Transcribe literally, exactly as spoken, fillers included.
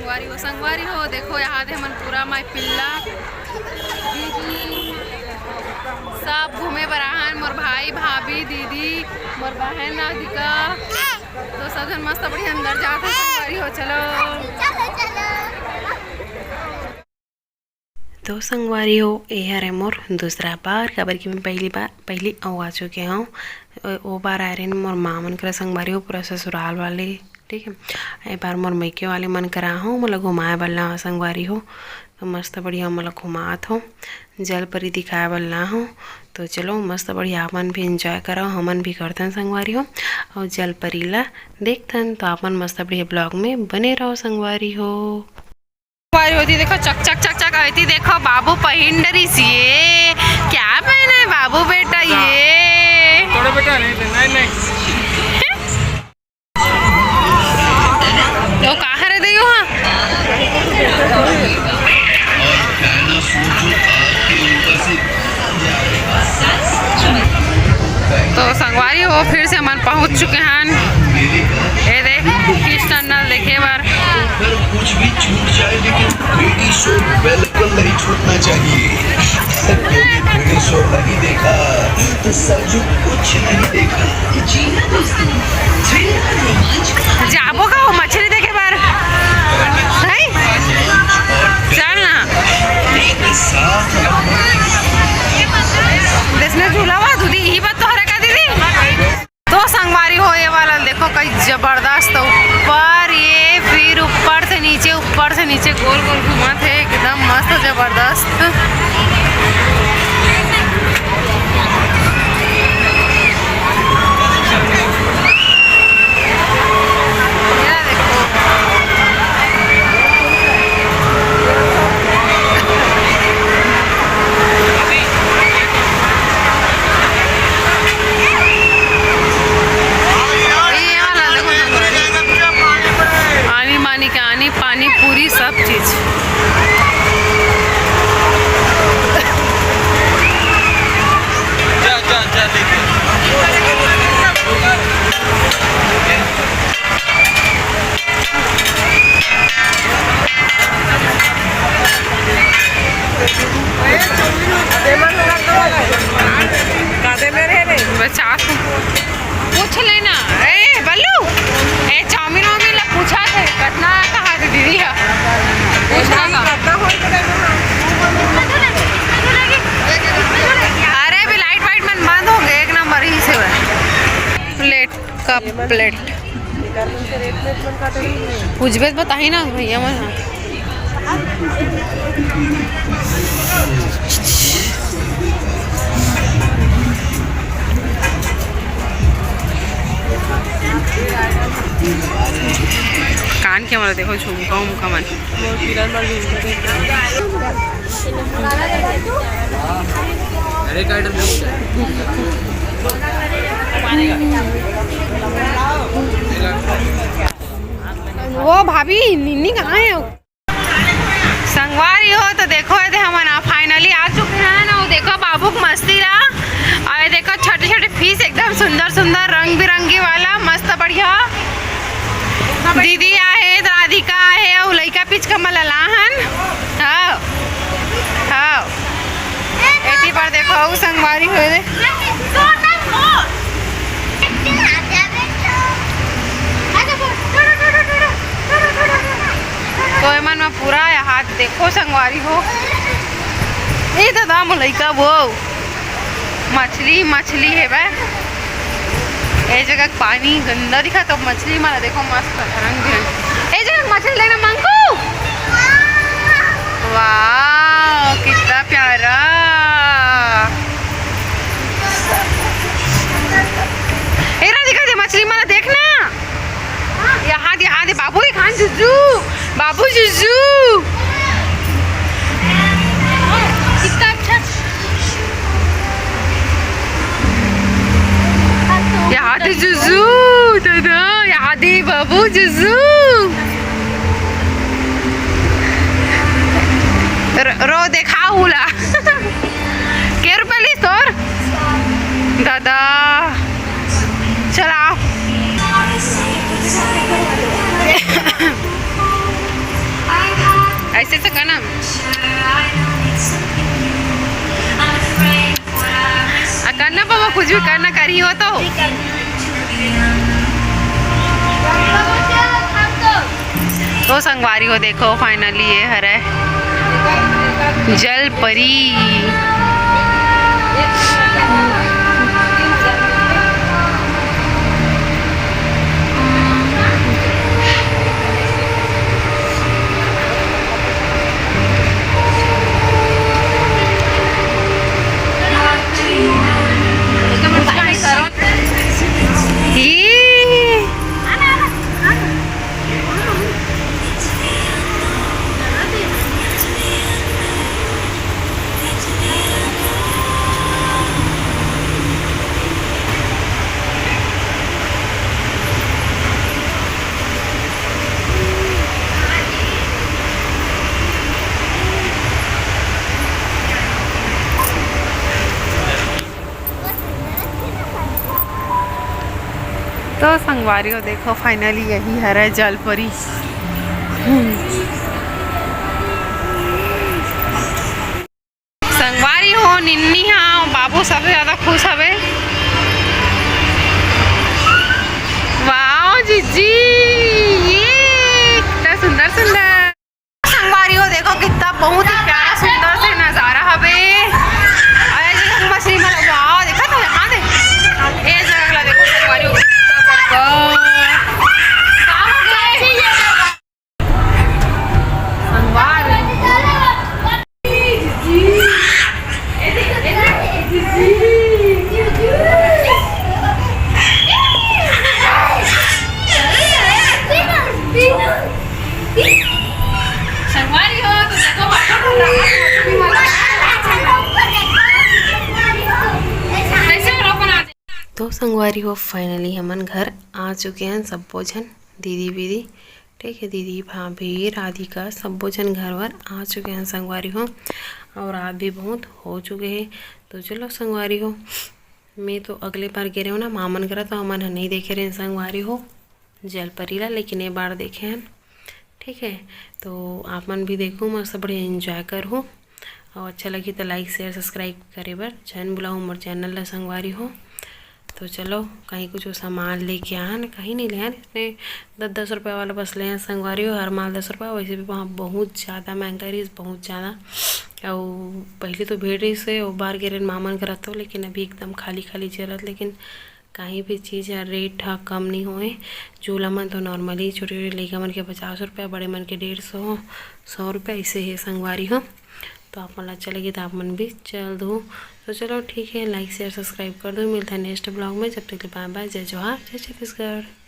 संगवारी हो, संगवारी हो, देखो यहाँ दे हमन पूरा माई पिल्ला, दीदी, सब घूमे बर आहन, मोर भाई, भाभी, दीदी, मोर बहन राधिका, तो सब झन मस्त बढ़िया अंदर जात हे संगवारी हो। चलो। तो संगवारी हो, ए हरे मोर दूसरा बार, काबर कि मैं पहली बार, पहली अउ आ चुके हूँ। ओ, ओ बार आए रहे मोर माँ मन करा संगवारी हो, पूरा ससुराल वाले, ठीक है। ए बार मोर मइके वाले मन करा हूँ, मोला घुमाए बर ला संगवारी हो। तो मस्त बढ़िया मोला घुमात हो, जलपरी दिखाए बर ला हो। तो चलो मस्त बढ़िया अपन भी enjoy करो, हमन भी करतन संगवारी हो, और जलपरी ला देखतन। तो अपन मस्त बढ़िया vlog में बने रहो संगवारी हो। संगवारी होती देखो चक चक चक चक आती देखो बाबू पहिंडरी ये क्या पहना है बाबू बेटा ये। थोड़ा बेटा नहीं नहीं नहीं। तो का हरे दइयो हाँ। तो संगवारी हो, फिर से हमन पहुंच चुके हन। ये देख, किस टंडल देखे बर। कुछ भी छूट जाए लेकिन बेटी सो बिल्कुल नहीं छूटना चाहिए। क्योंकि बेटी सो नहीं देखा तो सरजू कुछ नहीं देखा। जी हाँ दोस्तों, थ्रिल और रोमांच। जाबो का हो मछली देखे बर? नहीं? चल ना। एक साथ। देश में झूला हुआ दीदी, यही बात तो हरे का दीदी? तो संगवारी हो, ये वाला देखो कई जबरदस्त ऊपर, ये फिर ऊपर से नीचे, ऊपर से नीचे गोल गोल घूमत हे, एकदम मस्त जबरदस्त। ये देखो। ये वाला देखो ना। आनी बानी के आनी, पानी पूरी सब चीज। जा, जा, जा, लेके। बचा तू। पूछ लेना। ए, बल्लू, ए, चाउमीन वाउमीन ला पूछा थे, कतना कहा थे दीदी हा? पूछा का? अरे, अभी लाइट वाइट मन बंद हो गए, एक नंबर ही से हुआ। Plate, cup, plate. पूछबे त बताही ना भैया मन ह। कान के हमारा देखो झुमका उमका मन। अरे का item? वो भाभी, निन्नी कहाँ है? संगवारी हो, तो देखो, ये दे हमन आ finally आ चुके हैं ना। वो देखो बाबू के मस्ती ला, और ये देखो छोटे-छोटे fish, एकदम सुंदर-सुंदर, रंग-बिरंगी वाला, मस्त बढ़िया। दीदी आहे, राधिका आहे, अउ लइका पिचका मन ला लाहन। हाँ, हाँ। एती पर देखो, अउ संगवारी हो रे। तो एमन म पूरा हाथ देखो संगवारी हो। ए दादा, मोर लइका वो मछली, मछली हे बे। ए जगह के पानी गंदा दिखा, तो मछली मन ला देखो मस्त रंग बिरंग। ए जगह के मछली लेना मांगू। वाह, कितना प्यारा। ए राधिका दे मछली मन ला देखना। यहाँ दे, यहाँ दे, बाबू के खान जुजू, बाबू जुजू। कितना अच्छा। यहाँ दे जुजू, दादा, यहाँ दे बाबू जुजू। रो, रो देखा हुला। के रुपया ली तोर? दादा। चला। करना करी हो तो। तो संगवारी हो, देखो, finally ये हरे जल परी। तो संगवारी हो, देखो, finally यही हरे जलपरी। संगवारी हो, निन्नी हा बाबू सबसे ज्यादा खुश हवे। वाओ जीजी, ये कितना सुंदर सुंदर। संगवारी हो, देखो कितना बहुत ही प्यारा सुंदर से नजारा हवे। अरे जी, हम मछली में, वाओ, देखा तो यहाँ दे। ए जगह ला देखो संगवारी हो, कितना बड़का। तो संगवारी हो, finally हमन घर आ चुके हैं सब्बो झन, दीदी वीदी, ठीक है, दीदी भाभी राधिका सब्बो झन घर वर आ चुके हैं संगवारी हो। और रात भी बहुत हो चुके हैं। तो चलो संगवारी हो, मैं तो अगले बार गे रहे हूँ ना मामन करा, तो हमन ह नहीं देखे रहे संगवारी हो जलपरी ला, लेकिन ये बार देखे हन। ठीक है, तो आप मन भी देखो, मस्त बढ़िया enjoy करहु। और अच्छा लगी तो like, share, subscribe करे बर झन भुलाहू मोर channel ला संगवारी हो। तो चलो, कहीं कुछ सामान लेके आन, कहीं नहीं ले आन, इसने दस दस रुपया वाला बस ले आन संगवारी हो, हर माल दस रुपया। वैसे भी वहाँ बहुत ज़्यादा महंगा रहिस, बहुत ज़्यादा। और पहले तो भीड़ रहिस हे, वो बार गे रहेन मामन करा तो, लेकिन अभी एकदम खाली खाली चलत, लेकिन कहीं भी चीज़ ह रेट ह कम नहीं होए। झूला मन तो normally छोटे छोटे लइका मन के पचास रुपया, बड़े मन के डेढ़ सौ, सौ रुपया ऐसे हे संगवारी हो। तो आप मन ला अच्छा लगी तो आप मन भी चल दो। तो चलो ठीक है, like, share, subscribe कर दो। मिलता है next vlog में, जब तक के लिए bye bye, जय जोहार, जय छत्तीसगढ़।